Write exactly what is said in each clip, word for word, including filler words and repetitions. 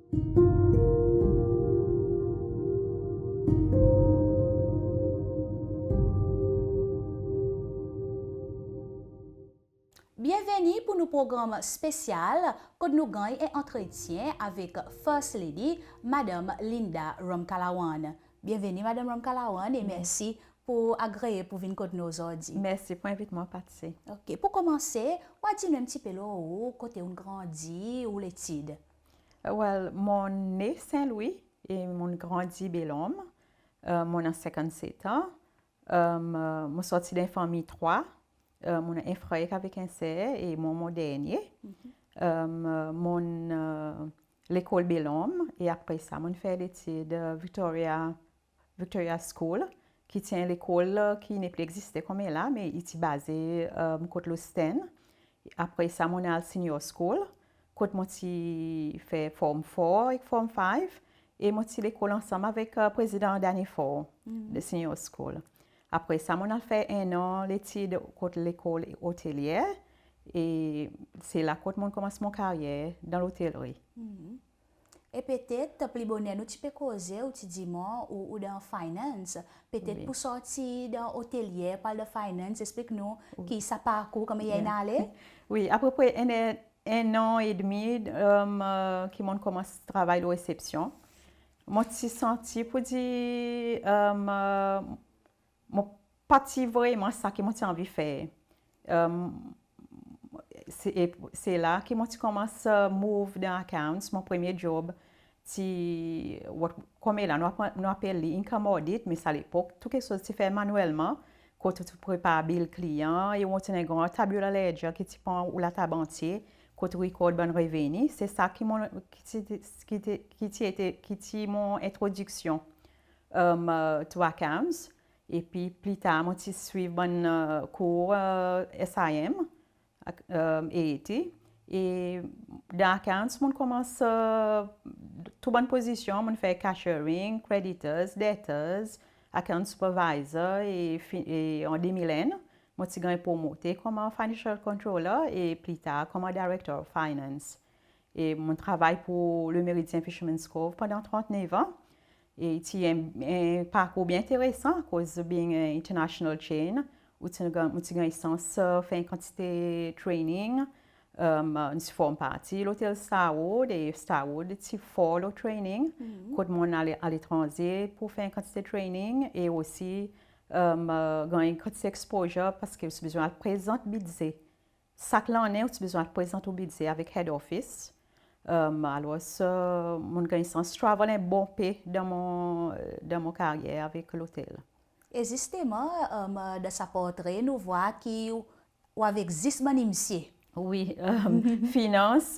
Byenveni pour nou progranm spesyal kot nou ganny en antretyen avek First Lady, Madanm Linda Ramkalawan. Byenveni, Madanm Ramkalawan, e mersi pour agree pour vin kot nou ozordi. Mersi pour envit mwan, Patsy. OK, pour konmanse, ou a dir nou en pti pe lo ou, kote ou'n grandi, ou letid? Well, mon'n ne Saint Louis e mon'n grandi Bel Ombre. Mon annan senkannset an. Mon sorti dan en fanmir trwa. Mon annan en frer avek en ser e mwan mon dernyen. Mon'n lekol Bel Ombre e apre sa mon'n fer letid Victoria Victoria School, ki ti en lekol ki nepli egziste konmela, me i ti baze kot Losten. Apre sa mon'n al Senior School, kot mon ti fer Form Four ek Form Five, e mon ti lekol ansanm avek Prezidan Danny Faure de Senior School. Apre sa mon'n al fer en an letid kot lekol otelyer, e se la kot mon'n konmans mon karyer dan lotelri. E petet pli boner nou ti pe koze, ou ti dir mwan ou, ou dan finance. Petet pour sorti dan otelyer, pour al dan finance, eksplik nou ki sa parkour, konman i in ale? Wi, apepre en, en an edmi ki mon'n konmans travay lo resepsyon, mon ti santi pour dir mon pa ti vreman sa ki mon ti anvi fer. Se, e se la ki mon ti konmans move dan accounts. Mon premye job ti, konmela nou apel li income audit, me sa lepok tou keksoz ti fer manyelman, kot ou ti prepar bil kliyan e ou ti annan en gran tabular ledger ki ti pran ou latab antye, kot ou rikord bann reveni. Se sa ki mon, ki ti, ki ti, ki ti mon entrodiksyon to accounts. Epi pli tar mon ti swiv bann kour SIM ek AAT. E dan accounts mon'n konmans tou bann pozisyon, mon'n fer cashiering, creditors, debtors, account supervisor, e an de mil en mon ti ganny promote konman financial controller e pli tar konman director of finance. E mon'n travay pour Le Méridien Fisherman's Cove pandan trant-nev an. E ti en, en parkour byen enteresan, akoz being en international chain, ou ti ganny, ou ti ganny sans fer en kantite training. Nou ti form parti lotel Starwood, e Starwood ti for lo training, kot mon'n al aletranze pour fer en kantite training, e osi ganny en kantite exposure, paski ou ti bezwen al prezant bidze. Sak lannen ou ti bezwen al prezant ou bidze avek head office. Alor mon'n ganny sans travel en bon pe dan mon, dan mon karyer avek lotel. E zisteman dan sa portre nou vwar ki ou avek zis bann msye. Wi, finans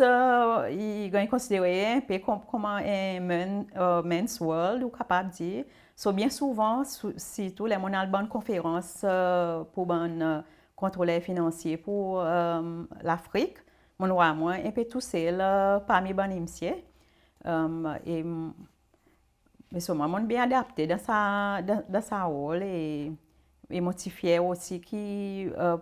i ganny konsidere en pe konman en men's world, ou kapab dir. So byen souvan, sirtou ler mon'n al bann konferans pour bann kontroler finansye pour Lafrik, mon'n war mwan en pe tousel parmi bann msye. E, me selman mon'n byen adapte dan sa, dan sa rol, e, e mon ti fyer osi ki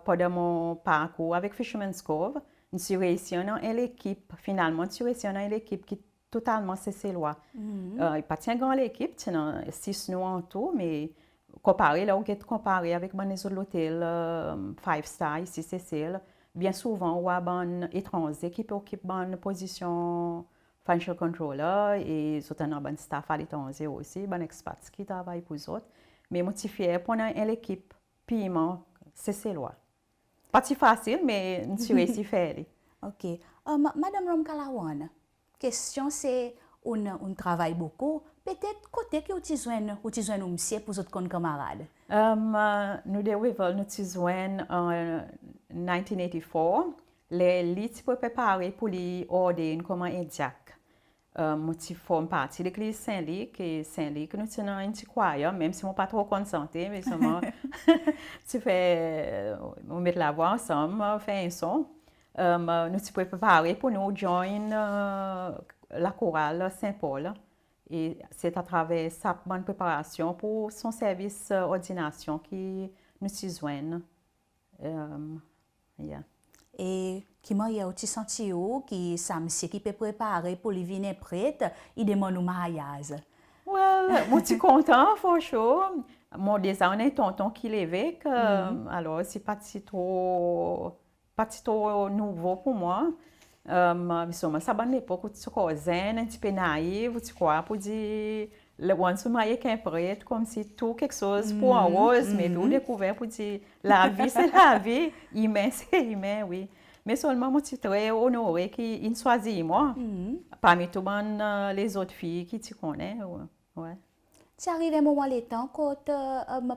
pandan mon parkour avek Fisherman's Cove, nou ti reisi annan en lekip, finalman nou ti reisi annan en lekip ki totalman Seselwa. I pa ti en gran lekip, ti annan sis nou an tou, me konpare, ler ou get konpare avek bann lezot lotel five star isi Sesel, byen souvan ou war bann etranze ki pe okip bann pozisyon financial controller, e zot annan bann staff aletranze osi, bann expats ki travay pour zot. Me mon ti fyer pour annan en lekip pirman Seselwa. Pa ti fasil, me nou ti reisi fer li. OK. Madanm Ramkalawan, kestyon se, ou'n, ou'n travay bokou, petet kote ki ou ti zwenn, ou ti zwenn ou msye pour zot konn kanmarad? Nou de Wavel nou ti zwenn an nineteen eighty-four, ler li ti pe prepare pour li ordain konman en dyak. Mon ti form parti legliz Sen Lik, e Sen Lik nou ti annan en pti kwayar, menm si mon pa tro konn sante, me selman ti fer, mon met lavwa ansanm, fer en son. Nou ti pe prepare pour nou join lakoral Sen Pol. E se atraver sa bann preparasyon pour son servis ordinasyon ki nou ti zwenn. Yeah. E Ki mannyer ou ti santi ou ki sa msye ki pe prepare pour li vin en pret, i demann ou maryaz? Well, mon ti kontan, for sure. Mon deza annan en tonton ki levek, alor i pa ti tro, pa ti tro nouvo pour mwan. Selman sa bann lepok ou ti ankor zenn, en pti pe naiv, ou ti krwar pour dir, once ou marye ek en pret, konmsi tou keksoz pou an roz, me ou dekouver pour dir lavi se lavi, imen se imen, wi. Me selman mon ti tre onore ki in swazir mwan parmi tou bann lezot fiy ki ti konnen, wi. Ti ariv en moman letan kot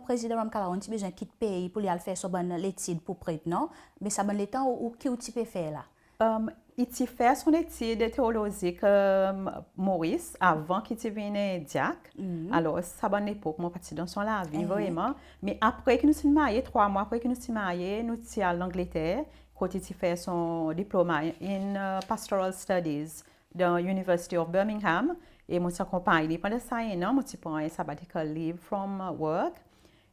Prezidan Ramkalawan ti bezwen kit pei pour li al fer son bann letid pour pret, non? Me sa bann letan ou, ki ou ti pe fer la? I ti fer son letid teolozik Moris avan ki ti vin dyak. Alor sa bann lepok mon pa ti dan son lavi vreman. Me apre ki nou ti marye, trwa mwan apre ki nou ti marye, nou ti al Langleter, kot i ti fer son Diploma in Pastoral Studies dan University of Birmingham. E mon ti akonpanny li pandan sa enn an, mon ti pran en sabbatical leave from work.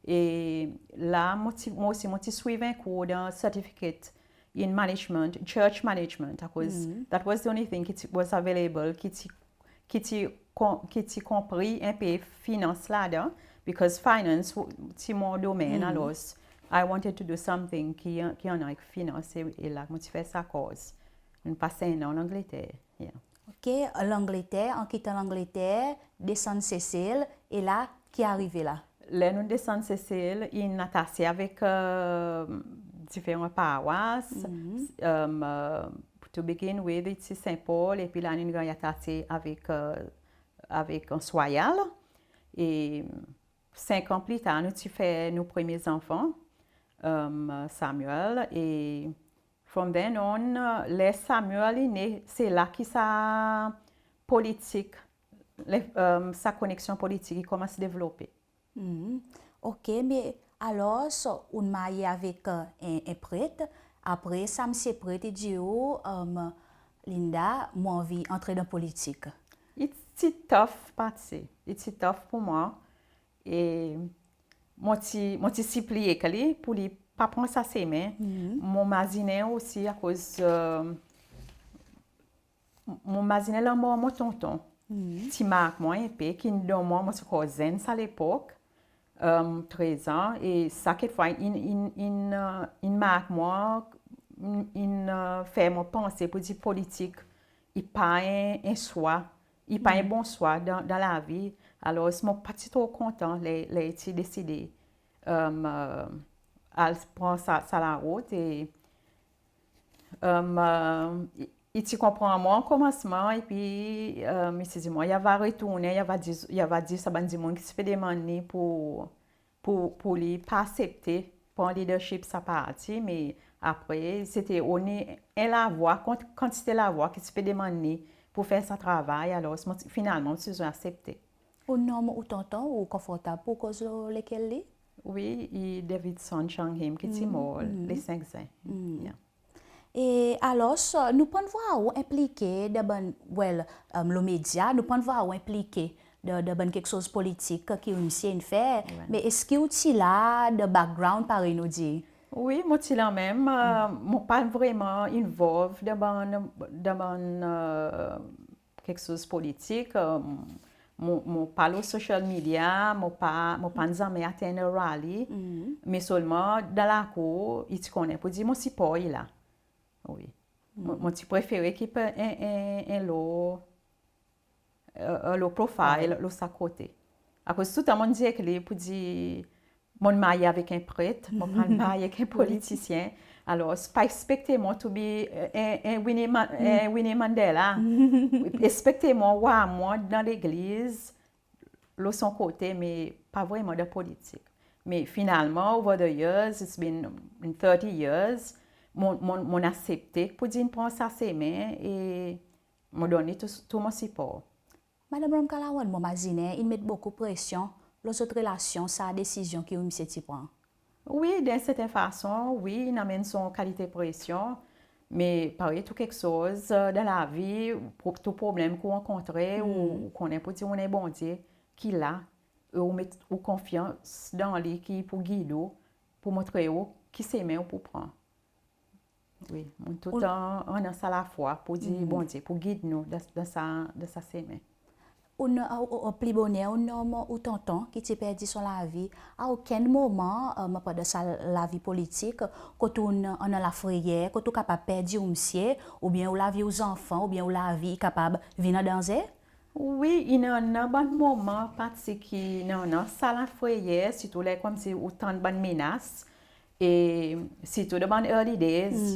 E la mon ti, mwan osi mon ti swiv en kour dan certificate in management, church management, akoz that was the only thing ki ti, was available, ki ti, ki ti kon, ki ti konpri en pe finans ladan, because finance ti mon domenn, alor I wanted to do something ki, ki annan ek finans, e, e la mon ti fer sa kours. Mon pas en an Langleter. Yeah. Ok, Langleter, an kitan Langleter, desann Sesel, e la ki arive la? Ler nou desann Sesel, in atase avek diferan parwas. To begin with, i ti Sen Pol, epi la in ganny atase avek, avek Anse Royale. E senk an pli tar, nou ti fer nou premye zanfan, Samuel, e from then on, ler Samuel i ne, se la ki sa politik, sa koneksyon politik i konmans devlope. Ok, me alor, ou'n marye avek en, en pret, apre sa msye pret i dir ou, Linda, mon anvi antre dan politik. I ti tough, Patsy. I ti tough pour mwan. E mon ti, mon ti sipliye ek li pour li pa pran sa semen. Mon mazinen osi akoz mon mazinen lanmor mon tonton ti mark mwan en pe, ki'n donn mwan, mon ti ankor zenn sa lepok, trez an, e sa kekfwa in, in, in, in mark mwan, in fer mwan panse pour dir politik i pa en, en swa, i pa en bon swa dan, dan lavi. Alor mon pa ti tro kontan ler, ler i ti deside al pran sa, sa larout, e i, i ti konpran mwan o komansman, epi i ti dir mwan i ava retournen, i ava dir, i ava dir sa bann dimoun ki ti pe demann li pour, pour, pour li pa aksepte pran leadership sa parti, me apre se ti only en lavwa, kantite lavwa ki ti pe demann li pour fer sa travay, alor mon ti, finalman mon ti bezwen aksepte. Ou nonm ou tonton, ou konfortab pour koz lo lekel li? Wi, i Davidson Chang Him ki ti mor le senk Zen. E alor, nou pa'n vwar ou enplike dan bann, well, lo medya, nou pa'n vwar ou enplike dan, dan bann keksoz politik ki ou msye in fer, me eski ou ti la dan background, parey nou dir? Wi, mon ti la menm, mon pa vreman involve dan bann, dan bann keksoz politik. Mon, mon pa lo social media, mon pa, mon pa'n zanmen attend a rally. Me selman dan lakour i ti konnen pour dir mon sipor i la. Wi. Mon, mon ti prefere keep en, en, en low, low profile lo sa kote. Akoz toultan mon'n dir ek li pour dir mon'n marye avek en pret, mon pa'n marye ek en politisyen. Alor pa ekspekte mwan to be en, en Winnie, en Winnie Mandela. Ekspekte mwan war mwan dan legliz, lo son kote, me pa vreman dan politik. Me finalman, over the years, it's been thirty years, mon, mon, mon'n aksepte pour dir in pran sa semen, e mon donn li tou, tou mon sipor. Madanm Ramkalawan, mon mazinen in met bokou presyon lo zot relasyon, sa desizyon ki ou msye ti pran? Wi, dan en serten fason, wi, in anmenn son kalite presyon, me parey tou keksoz dan lavi, tou problenm ki ou rankontre, ou, ou konnen pour dir ou annan Bondye ki la, e ou met ou konfyans dan li ki pou gid ou, pour montre ou ki semen ou pou pran. Wi, mon toultan annan sa lafwa pour dir Bondye, pour gid nou dan, dan sa, dan sa semen. Ou'n, ou, ou, pli boner, ou'n nonm ou tonton ki ti perdi son lavi. A okenn moman, e, pandan sa lavi politik, kot ou'n annan lafreyer, kot ou kapab perdi ou msye, oubyen ou lavi ou zanfan, oubyen ou lavi i kapab vin an danze? Wi, i annan bann moman, Patsy, ki annan sa lafreyer, sirtou ler konmsi ou tann bann menas, e sirtou dan bann early days,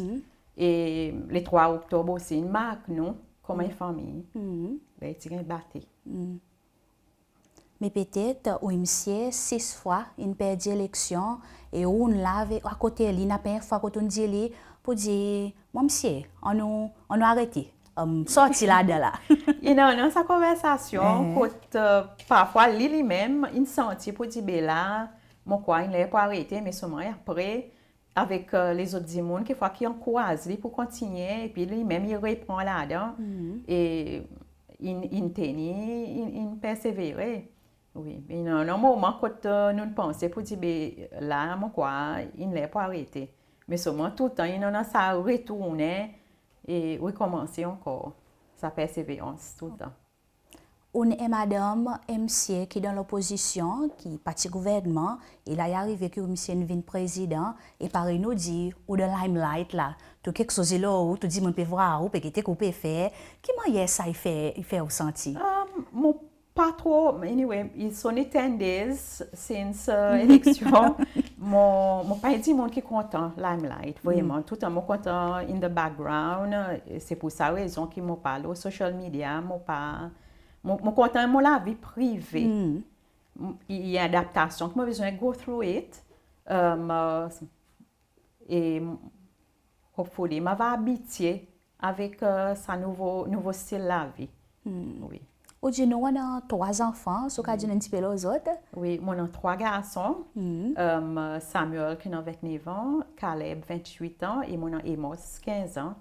e le trwa Oktob osi in mark nou konman en fanmir. Ler i ti ganny bate. Me petet ou msye sis fwa in perdi eleksyon, e ou'n la avek, akote li, napa en fwa kot ou'n dir li pour dir, mon msye, annou, annou arete, e, sorti ladan la. I annan sa konversasyon kot, e, parfwa li, li menm in santi pour dir, be la, mon krwar in ler pour arete, me selman apre, avek, e, lezot dimoun, kekfwa ki ankouraz li pour kontinyen, epi li menm i repran ladan, e in, in teni, in, in persevere. Wi, me i annan moman kot, e, nou'n panse pour dir, be la, mon krwar in ler pour arete. Me selman toultan i annan sa retournen e rekonmanse ankor, sa perseverans toultan. Ou'n en madanm, en msye ki dan lopozisyon, ki pa ti gouvernman, e la i arive ki ou msye in vin prezidan, e parey nou dir, ou dan limelight la, tou keksoz i lo ou, tou dimoun pe vwar ou, pe gete ki ou pe fer. Ki mannyer sa i fer, i fer ou santi? E, mon pa tro, anyway, it's only ten days since, e, eleksyon. Mon, mon pa en dimoun ki kontan limelight, vreman. Toultan mon kontan in the background. E se pour sa rezon ki mon pa lo social media, mon pa, mon, mon kontan mon lavi prive. M-, i, i adaptasyon ki mon bezwen go through it. E, e hopefully mon ava abitye avek, e, sa nouvo, nouvo stil lavi. Wi. Ou dir nou ou annan trwa zanfan, si ou kapab dir nou en pti pe lo zot? Wi, mon annan trwa garson. E, Samuel ki annan ventnev an, Caleb ventwit an, e mon annan Amos kenz an.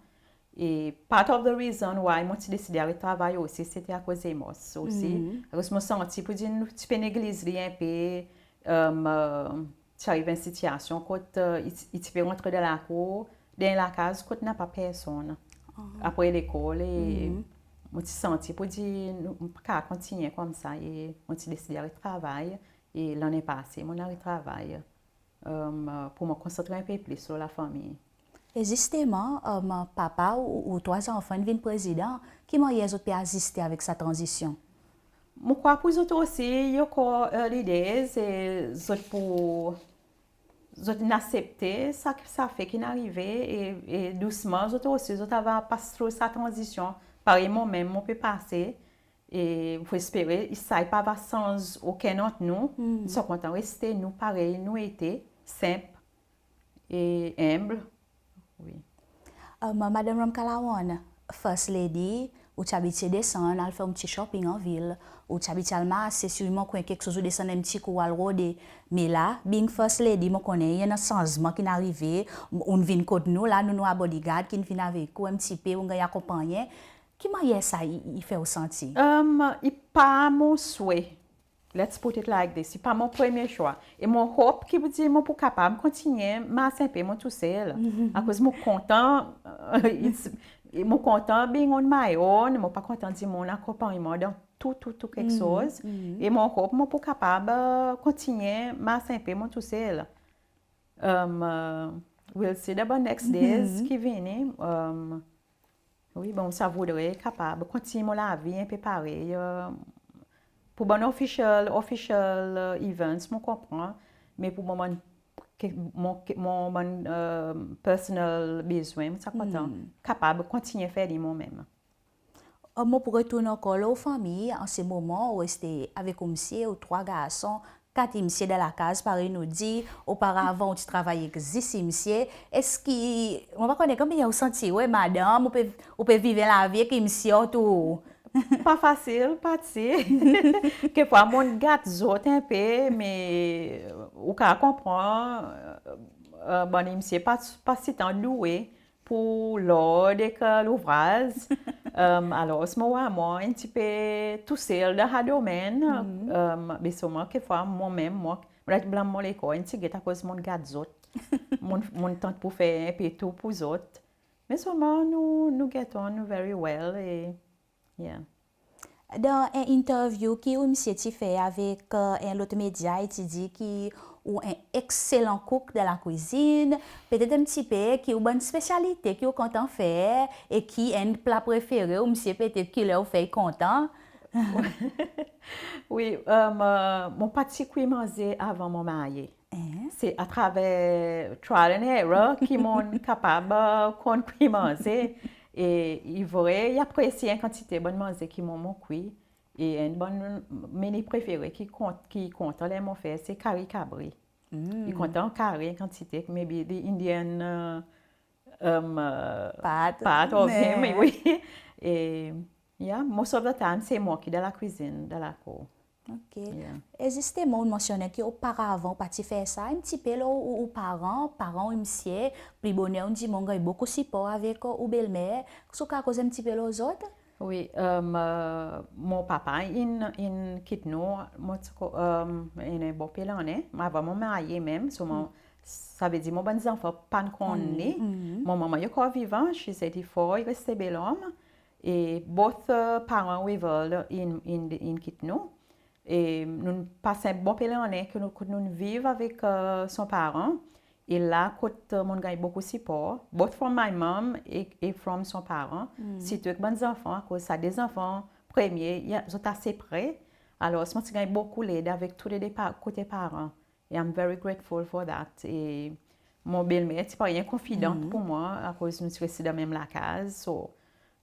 E part of the reason why mon ti deside aret travay osi, se ti akoz Amos osi. Akoz mon santi pour dir nou ti pe negliz li en pe, e, ti ariv en sitiyasyon kot, e, i, i ti pe rantre dan lakour, dan lakaz kot napa personn. Apre lekol, e mon ti santi pour dir nou, mon pa kapab kontinyen koumsa, e mon ti deside aret travay, e lannen pase, mon aret travay, e, pour mon konsantre en pe plis lo lafanmir. E zisteman, e, papa ou, ou trwa zanfan in vin prezidan, ki mannyer zot pe aziste avek sa tranzisyon? Mon krwar pour zot osi, i ankor early days, e zot pou, zot in aksepte sa, sa fet ki'n arive, e, e dousman, zot osi, zot ava pas through sa tranzisyon. Parey mwan menm, mon pe pase, e mon espere, sa i pa ava sanz okenn ant nou, nou ti a kontan reste nou parey nou ete, senp, e enb. Wi. E, Madanm Ramkalawan, First Lady, ou ti abitye desann, al fer ou pti shopping anvil, ou ti abitye al marse, si ou mank en keksoz ou desann en pti kou al rode. Me la, being First Lady, mon konnen i annan sanzman ki'n arive, ou'n vin kot nou la, nou, nou a bodyguard ki'n vin avek ou en pti pe, ou'n ganny akonpannyen. Ki mannyer sa i, i fer ou santi? E, i pa mon swe. Let's put it like this. I pa mon premye swa. E mon hope ki pour dir mon pou kapab kontinyen mars en pe mon tousel. Akoz mon kontan, it's, mon kontan being on my own, mon pa kontan dimoun akonpanny mwan dan tou, tou, tou keksoz. E mon hope mon pou kapab, e, kontinyen mars en pe mon tousel. E, we'll see the next days ki vini. E, wi, bon, sa voudre kapab kontinyen mon lavi en pe parey, e, pour bann official, official, e, events, mon konpran, me pour mon bann, ke, mon, ke, mon bann, e, personal bezwen, mon ti a kontan kapab kontinyen fer li mwan menm. E, mon pou retourn ankor lo ou fanmir. An se moman, ou reste avek ou msye, ou trwa garson, kat msye dan lakaz, parey nou dir. Oparavan, ou ti travay ek zis msye. Eski, mon pa konnen konbyen ou santi ou, e madanm, ou pe, ou pe viv lavi ek msye tou? Pa fasil, Patsy. Kekfwa, mon'n gat zot en pe, me ou kapab konpran, e, bann msye pa, pa sitan doue pour lord ek louvraz. E, alors, mon war mwan en pti pe tousel dan sa domenn. E, be selman kekfwa, mwan menm, mon, mon a blanm mon lekor en pti get akoz mon'n gat zot. Mon, mon'n tant pour fer en pe tou pour zot. Me selman nou, nou get on very well e, yeah. Dan en interview ki ou msye ti fer avek, e, en lot medya, i ti dir ki ou en ekselan cook dan lakwizin. Petet en pti pe ki ou bann spesyalite ki ou kontan fer e ki enn pla prefere ou msye, petet ki ler ou fer i kontan. Wi, e, mon pa ti kwi manze avan mon marye. Se atraver trial and error ki mon kapab, e, konn kwi manze. E i vre, i apresye en kantite bann manze ki mon, mon kwi. E enn bann meni prefere ki kont, ki kontan ler mon fer, se kari kabri. I kontan kari en kantite, maybe the Indian, e, e, part of him, wi. E, yeah, most of the time, se mwan ki dan lakwizin, dan lakour. Ok. Yeah. E zisteman, ou mansyonnen ki oparavan ou pa ti fer sa, en pti pe lo ou, ou paran, paran ou msye, pli boner ou dir mon ganny bokou sipor avek ou belmer. Si ou kapab koz en pti pe lo zot? Wi, e, mon papa in, in kit nou, mon ti ko, e, in en bon pe lannen, avan mon marye menm, so mon, savedir mon bann zanfan pa'n konn li. Mon manman i ankor vivan, she's eighty-four, i reste Bel Ombre. E both, e, paran Wavel in, in, in kit nou. E nou'n pas en bon pe lannen kot nou, kot nou'n viv avek, e, son paran. E la kot, e, mon'n ganny bokou sipor, both from my mom e, e from son paran. Sirtou ek bann zanfan, akoz sa de zanfan premye, zot ase pre. Alors, mon ti ganny bokou led avek tou le de pa, kote paran. E I'm very grateful for that. E mon belmer ti parey en konfidant pour mwan, akoz nou ti reste dan menm lakaz. So,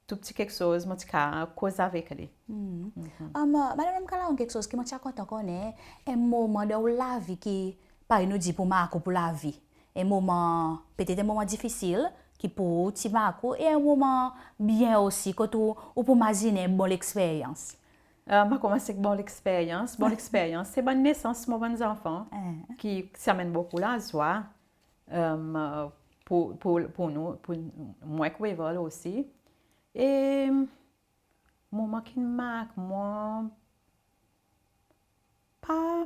tou pti keksoz, mon ti kapab koz avek li. Madanm Ramkalawan, keksoz ki mon ti a kontan konnen, en moman dan ou lavi ki, parey nou dir, pou mark ou pou lavi. En moman, petet en moman difisil, ki pou ou ti mark ou, e en moman byen osi, kot ou, ou pou mazinen bon leksperyans. E, mon a konmans ek bon leksperyans. Bon leksperyans, se bann nesans mon bann zanfan, ki, ki anmenn bokou lazwa, e, pour, pour, pour nou, pour mwan ek Wavel osi. E moman ki'n mark mwan, pa,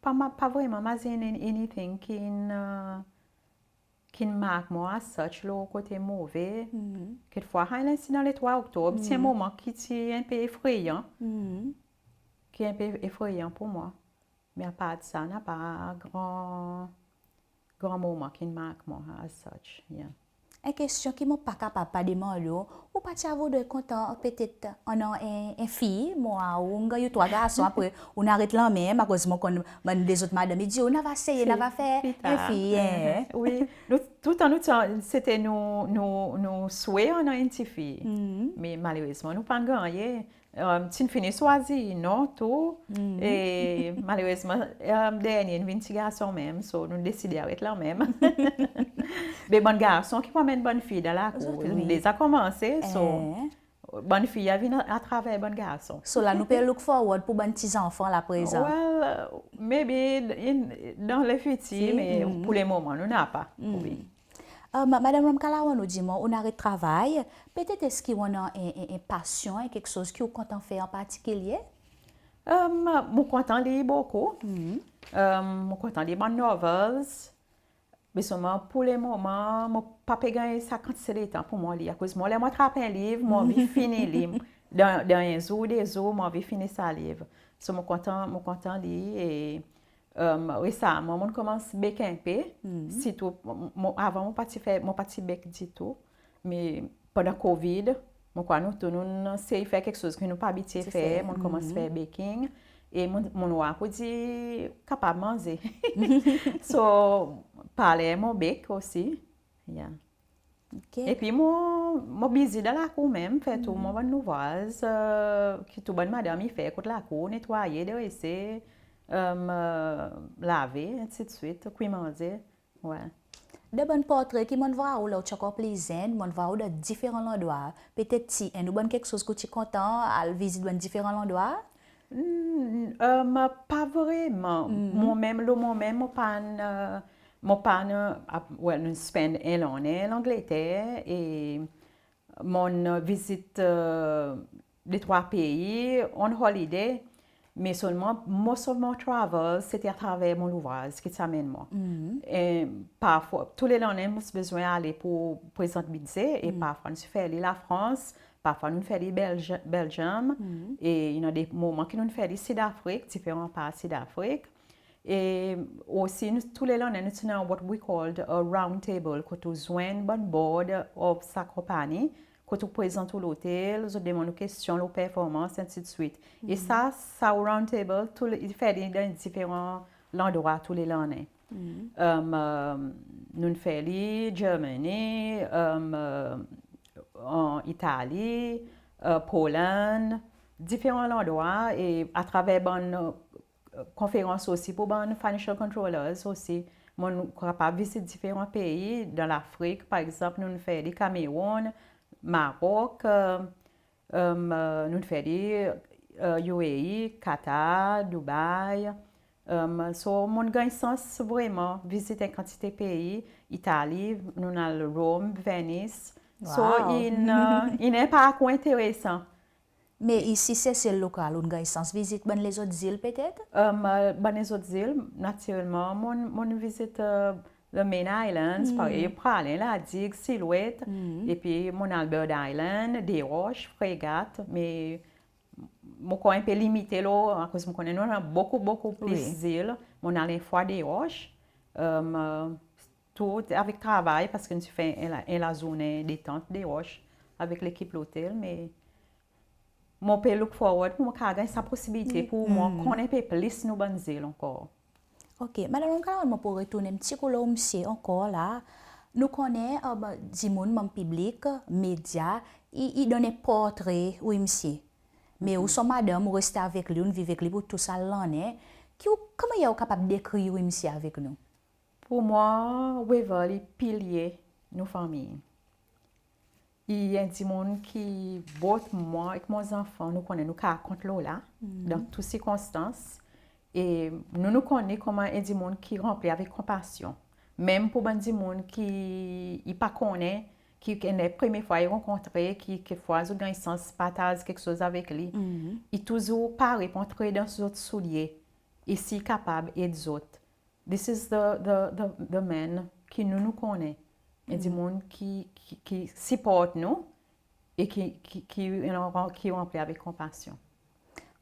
pa, pa vreman mazinen anything ki'n, e, ki'n mark mwan as such lo kote move. Kekfwa, sa lensidan le trwa Oktob, ti en moman ki ti en pe efreyan, ki en pe efreyan pour mwan. Me apard sa, napa gran, gran moman ki'n mark mwan as such, yeah. En kestyon ki mon pa kapab pa demann ou, ou pa ti a voudre kontan petet annan en, en fiy, mon a ou, ou ganny ou trwa garson, apre ou'n aret lanmenm, akoz mon konn bann lezot madanm i dir, ou nava seye, nava fer en fiy, en. Wi, nou, toultan nou ti, sete nou, nou, nou swe annan en pti fiy. Me malerezman, nou pa'n gannyen. E, ti'n fini swazir non tou. E malerezman, e, dernyen in vin ti garson menm, so nou deside aret lanmenm. Me bann garson ki pou anmenn bann fiy dan lakour, nou deza konmanse, so bann fiy a vin atraver bann garson. So la nou pe look forward pour bann pti zanfan la prezan. Well, e, maybe in, dan le fitir, me pour le moman nou napa. Wi. E, ma-, Madanm Ramkalawan, ou dir mwan, ou'n aret travay, petet eski ou annan en, en, en pasyon, en keksoz ki ou kontan fer an partikilye? E, mon kontan lir bokou. E, mon kontan lir bann novels. Me selman pour le moman, mon pa pe ganny sa kantite letan pour mwan lir. Akoz mwan, ler mon trap en liv, mon anvi fini li. Dan, dan en zour, de zour, mon anvi fini sa liv. So mon kontan, mon kontan lir e E, resaman, mon'n konmans bake en pe. Sirtou, mon, avan mon pa ti fer, mon pa ti bake ditou. Me pandan COVID, mon krwar nou tou nou'n sey fer keksoz ki nou pa abitye fer. Mon'n konmans fer baking. E mon, mon'n war poudir kapab manze. So, parler mon bake osi. Yeah. Ok. Epi mon, mon bizi dan lakour menm, fer tou mon bann louvraz, e, ki tou bann madanm i fer kot lakour, netwaye, drese, e, lave, ensidswit, kwi manze. Wi. Dan bann portre ki mon'n war ou la ou ti ankor pli zenn, mon'n war ou dan diferan landrwa. Petet ti enn ou bann keksoz ki ou ti kontan al vizit bann diferan landrwa? Hmm, e, pa vreman. Mon menm, lo mon menm, mon pa'n, e, mon pa'n, e, well, nou'n spend en lannen Langleter e mon'n, e, vizit, e, de trwa pei on holiday. Me selman most of mon travel se ti atraver mon louvraz ki ti anmenn mwan. E parfwa tou le lannen mon ti bezwen ale pour prezant bidze e parfwa nou ti fer li Lafrans, parfwa nou fer li Belgium, e i annan de moman ki nou fer li Sidafrik, diferan par Sidafrik. E osi nou, tou le lannen nou ti annan what we called a round table, kot ou zwenn bann board of sa konpanni, kot ou prezant ou lotel, zot demann ou kestyon lo performans, ensidswit. E sa, sa round table, tou le, i fer li dan diferan landrwa tou le lannen. Nou'n fer li Germany, an Itali, Poland, diferan landrwa, e atraver bann konferans osi pour bann financial controllers osi. Mon kapab vizit diferan pei dan Lafrik, par egzanp nou'n fer li Cameroun, Maroc, nou'n fer li UAE, Qatar, Dubai. So mon ganny sans vreman vizit en kantite pei, Itali, nou'n al Rome, Venice. So in, in en parkour enteresan. Me isi Sesel lokal, ou'n ganny sans vizit bann lezot zil petet? Bann lezot zil, natirelman mon, mon vizit the main islands, parey Praslin, La Digue, Silhouette, epi mon al Bird Island, Des Roches, Fregat, me mon ankor en pe limite lo, akoz mon konnen nou annan bokou, bokou plis zil. Mon al en fwa Des Roches, tou avek travay, parski nou ti fer en, en lazournen detant Des Roches avek lekip lotel, me mon pe look forward pour mon kapab ganny sa posibilite pour mon konn en pe plis nou bann zil ankor. Ok, madanm, nou kapab, mon pou retourn en pti kou lo msye ankor la. Nou konnen dimoun, manm piblik, medya, i, i donn en portre ou msye. Me ou son madanm, ou reste avek li, ou'n viv avek li pour tou sa lannen. Ki ou, ki mannyer ou kapab dekrir ou msye avek nou? Pour mwan, Wavel i pilye nou fanmir. I en dimoun ki both mwan ek mon zanfan nou konnen nou kapab kont lo la dan tou sirkonstans. E nou, nou konnen konman en dimoun ki ranpli avek konpasyon. Menm pour bann dimoun ki i pa konnen, ki, ki premye fwa i rankontre, ki kekfwa zot ganny sans partaz keksoz avek li, i touzour pare pour antre dan zot soulye. E si i kapab ed zot. This is the, the, the, the man ki nou, nou konnen. En dimoun ki, ki, ki siport nou e ki, ki, ki, ki ranpli avek konpasyon.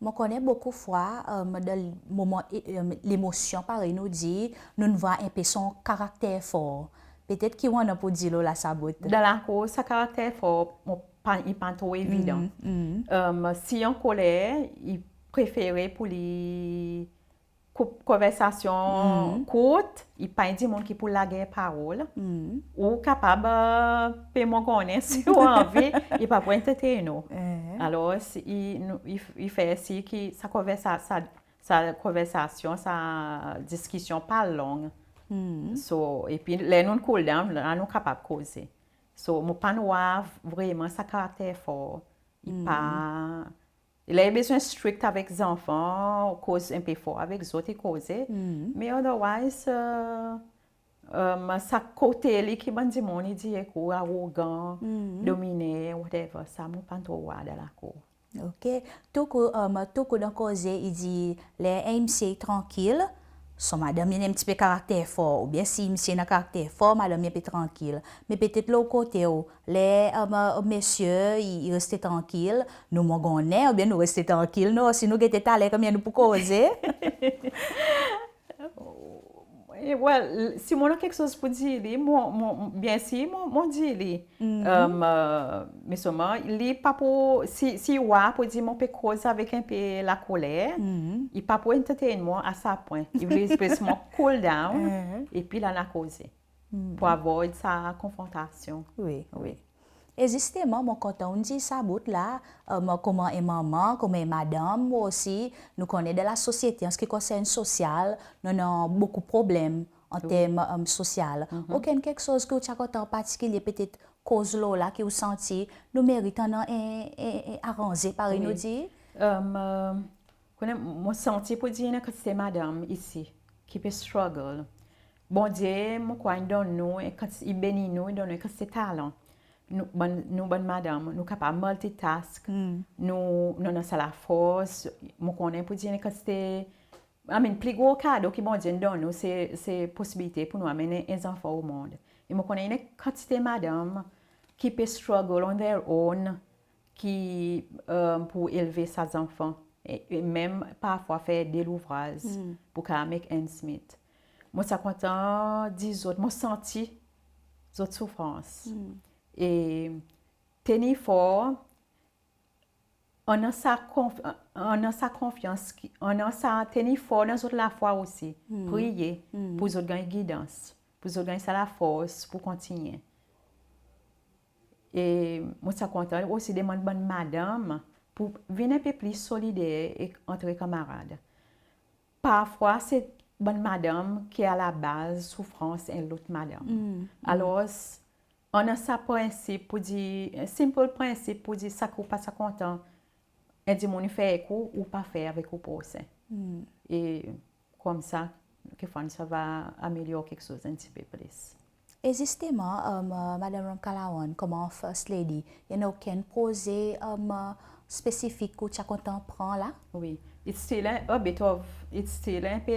Mon konnen bokou fwa, dan moman lemosyon, parey nou dir, nou'n vwar en pe son karakter for. Petet ki ou annan pour dir lo la sa bout? Dan lakour, sa karakter for, mon pa, i pa tro evidan. Si i ankoler, i prefere pour li koup konversasyon kourt, i pa en dimoun ki pou lager parol. Ou kapab pe mongonnen si ou anvi, i pa pou entertain ou. Alor, i, i, i fer sir ki sa konversa-, sa, sa konversasyon, sa diskisyon pa long. So, epi ler nou'n cool down, la nou kapab koze. So, mon pa'n war vreman sa karakter for. I pa Ler i bezwen strict avek zanfan, koz en pe for avek zot, i koze. Me otherwise, sa kote li ki bann dimoun i dir ek ou arogan, dominen, whatever, sa mon pa tro war dan lakour. Ok. Tou kou, tou kou dan koze i dir ler en msye i trankil, son madanm i annan en pti pe karakter for, oubyen si msye i annan karakter for, madanm i en pe trankil. Me petet lo kote ou, ler mesye i, i reste trankil, nou mongonnen, oubyen nou reste trankil, nou osi nou gete taler konbyen nou pou koze. Well, si mon annan keksoz pour dir li, mon, mon, byensir mon, mon dir li. Me selman li pa pou, si, si i war pour dir mon pe koz avek en pe lakoler, i pa pou entertain mwan a sa pwen. I pou les mwan cool down, epi la nou a koze. Pour avoid sa konfrontasyon. Wi, wi. E zisteman, mon kontan ou'n dir sa bout la, konman en manman, konman en madanm, ou osi, nou konnen dan lasosyete, an se ki konsern sosyal, nou annan bokou problenm an term sosyal. Okenn keksoz ki ou ti a kontan an partikilye petet koz lo la, ki ou santi nou merit annan en, en, en aranze, parey nou dir? Konnen, mon santi pour dir i annan kantite madanm isi ki pe struggle. Bondye, mon krwar, i donn nou en kantite, i beni nou, i donn nou en kantite talan. nou bann, nou bann madanm, nou kapab multitask, nou, nou annan sa lafors. Mon konnen pour dir en kantite, I mean, pli gro kado ki Bondye in donn nou, se, se posibilite pour nou anmenn en zanfan o mond. E mon konnen en kantite madanm ki pe struggle on their own, ki, e, pour elve sa zanfan. E, e menm parfwa fer de louvraz pour kapab make ends meet. Mon ti a kontan dir zot, mon santi zot soufrans. E tenir for, annan sa konf-, annan sa konfyans, ki, annan sa tenir for dan zot lafwa osi. Priye pour zot ganny gidans, pour zot ganny sa lafors pour kontinyen. E mon ti a kontan osi demann bann madanm pour vin en pe pli solider ek, antre kanmarad. Parfwa se bann madanm ki a la baz soufrans en lot madanm. Alors, annan sa prensip pour dir, en simple prensip pour dir sa ki ou pa ti a kontan en dimoun i fer ek ou, ou pa fer avek ou prosen. E koumsa, kekfwa nou sava amelyor keksoz en pti pe plis. E zisteman, e, Madanm Ramkalawan, konman First Lady, i annan okenn proze, e, spesifik ki ou ti a kontan pran la? Wi. It's still a, a bit of, it's still en pe,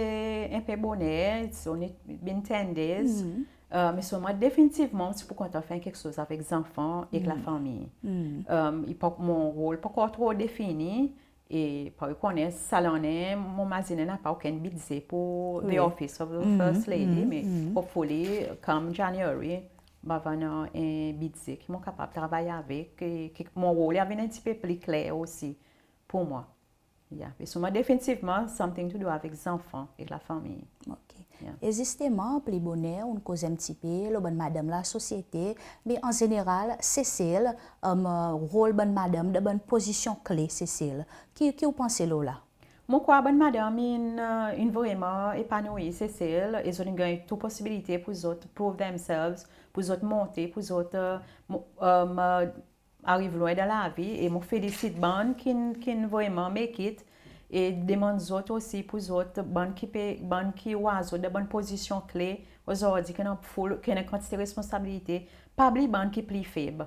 en pe boner, it's only been ten days. E, me selman definitivman, mon ti pou kontan fer keksoz avek zanfan, ek lafanmir. E, i pa, mon rol pa ankor tro defini, e parey ou konnen sa lannen, mon mazinen napa okenn bidze pour the office of the First Lady, me hopefully, come January, mon ava annan en bidze ki mon kapab travay avek, e ki mon rol i a vin en pti pe pli kler osi pour mwan. Ya, me selman definitivman, something to do avek zanfan ek lafanmir. Ok. E zisteman, pli boner, ou'n koz en pti pe lo bann madanm lasosyete, me an zeneral, Sesel, e, rol bann madanm dan bann pozisyon kle Sesel. Ki, ki ou panse lo la? Mon krwar bann madanm in, e, in vreman epanouir Sesel, e zot in ganny tou posibilite pour zot prove themselves, pour zot monte, pour zot, e, mo-, e, ariv lwen dan lavi, e mon felisit bann ki'n, ki'n vreman make it, e demann zot osi pour zot, bann ki pe, bann ki war zot dan bann pozisyon kle ozordi, ki annan full, ki annan kantite responsabilite, pa bliy bann ki pli feb.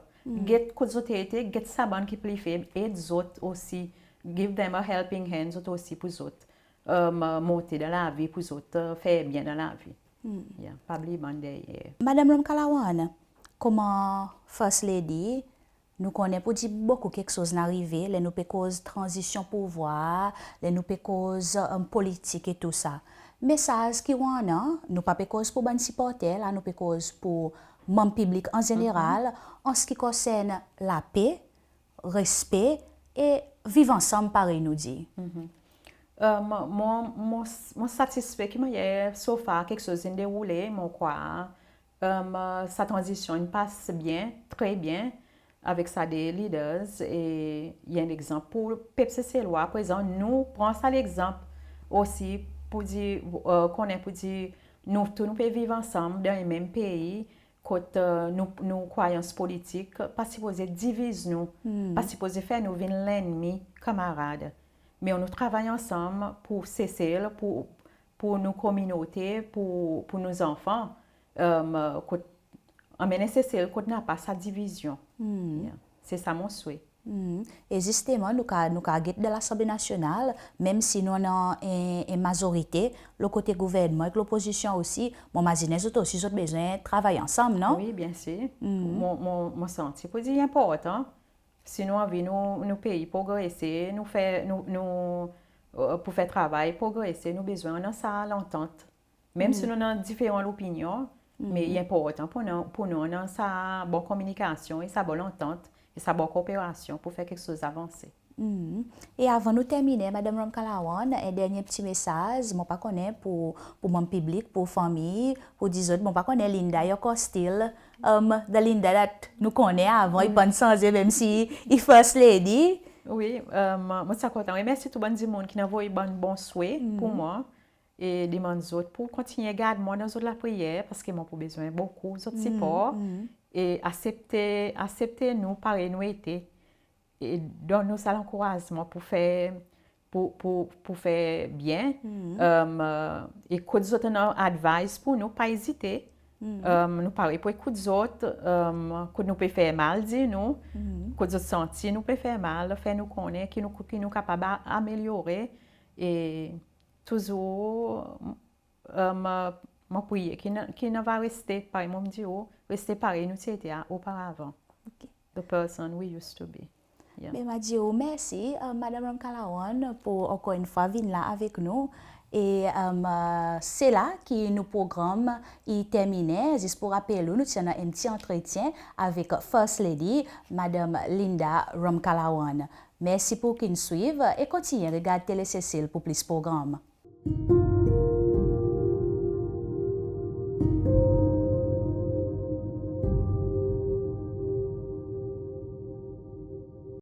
Get kot zot ete, get sa bann ki pli feb, ed zot osi, give them a helping hand, zot osi pour zot, e, monte dan lavi, pour zot, e, fer byen dan lavi. Ya, pa bliy bann deryer. Madanm Ramkalawan, konman First Lady, nou konnen pour dir bokou keksoz in arive, ler nou pe koz tranzisyon pouvwar, ler nou pe koz, e, politik e tou sa. Mesaz ki ou annan, nou pa pe koz pour bann siporter la, nou pe koz pour manm piblik an zeneral, an se ki konsern lape, respe e viv ansanm, parey nou dir. E, mon, mon, mon, mon satisfe ki mannyer so far keksoz in deroule, mon krwar, e, sa tranzisyon in pas byen, tre byen, avek sa de leaders, e i en legzanp pour pep Seselwa. Aprezan, nou pran sa legzanp osi pour dir, e, konnen pour dir nou tou nou pe viv ansanm dan en menm pei, kot, e, nou, nou krwayans politik pa sipoze diviz nou, pa sipoze fer nou vin lennmi kanmarad. Me nou travay ansanm pour Sesel, pour, pour nou kominote, pour, pour nou zanfan, e, kot, anmenn Sesel kot napa sa divizyon. Ya. Se sa mon swe. E zisteman, nou ka, nou ka get dan Lasanble Nasyonal, menm si nou annan en, en mazorite, lo kote gouvernman ek lopozisyon osi, mon mazinen zot osi, zot bezwen travay ansanm, non? Wi, byensir. Mon, mon, mon santi pour dir i enportan. Si nou anvi nou, nou pei progrese, nou fer, nou, nou, e, pour fer travay progrese, nou bezwen annan sa lantant. Menm si nou annan diferan lopinyon, me i enportan pour nou, pour nou annan sa bon kominikasyon e sa bon lantant e sa bon koperasyon pour fer keksoz avanse. E avan nou terminen, Madanm Ramkalawan, en dernyen pti mesaz, mon pa konnen, pour, pour manm piblik, pour fanmir, pour dir zot, mon pa konnen, Linda i ankor still, e, the Linda that nou konnen avan, i pa'n sanze, menm si i First Lady. Wi, e, mon ti a kontan remersye tou bann dimoun ki'n anvoy bann bon swe pour mwan. E demann zot pour kontinyen gard mwan dan zot lapriyer, paski mon pou bezwen bokou zot sipor. E aksepte, aksepte nou parey nou ete. E donn nou sa lankourazman pour fer, pour, pour, pour fer byen. E kot zot annan advice pour nou, pa ezite. Nou pare pour ekout zot, kot nou pe fer mal, dir nou, kot zot santi nou pe fer mal, fer nou konnen ki nou, ki nou kapab amelyore. E touzour mon priye ki nou, ki nou ava reste parey mon dir ou, reste parey nou ti ete oparavan. The person we used to be. Be mon a dir ou mersi Madanm Ramkalawan pour ankor enn fwa vin la avek nou. E se la ki nou progranm i terminen. Zis pour rapel ou, nou ti annan enn pti antretyen avek First Lady, Madanm Linda Ramkalawan. Mersi pour ki'n swiv e kontinyen regard Tele Sesel pour plis progranm.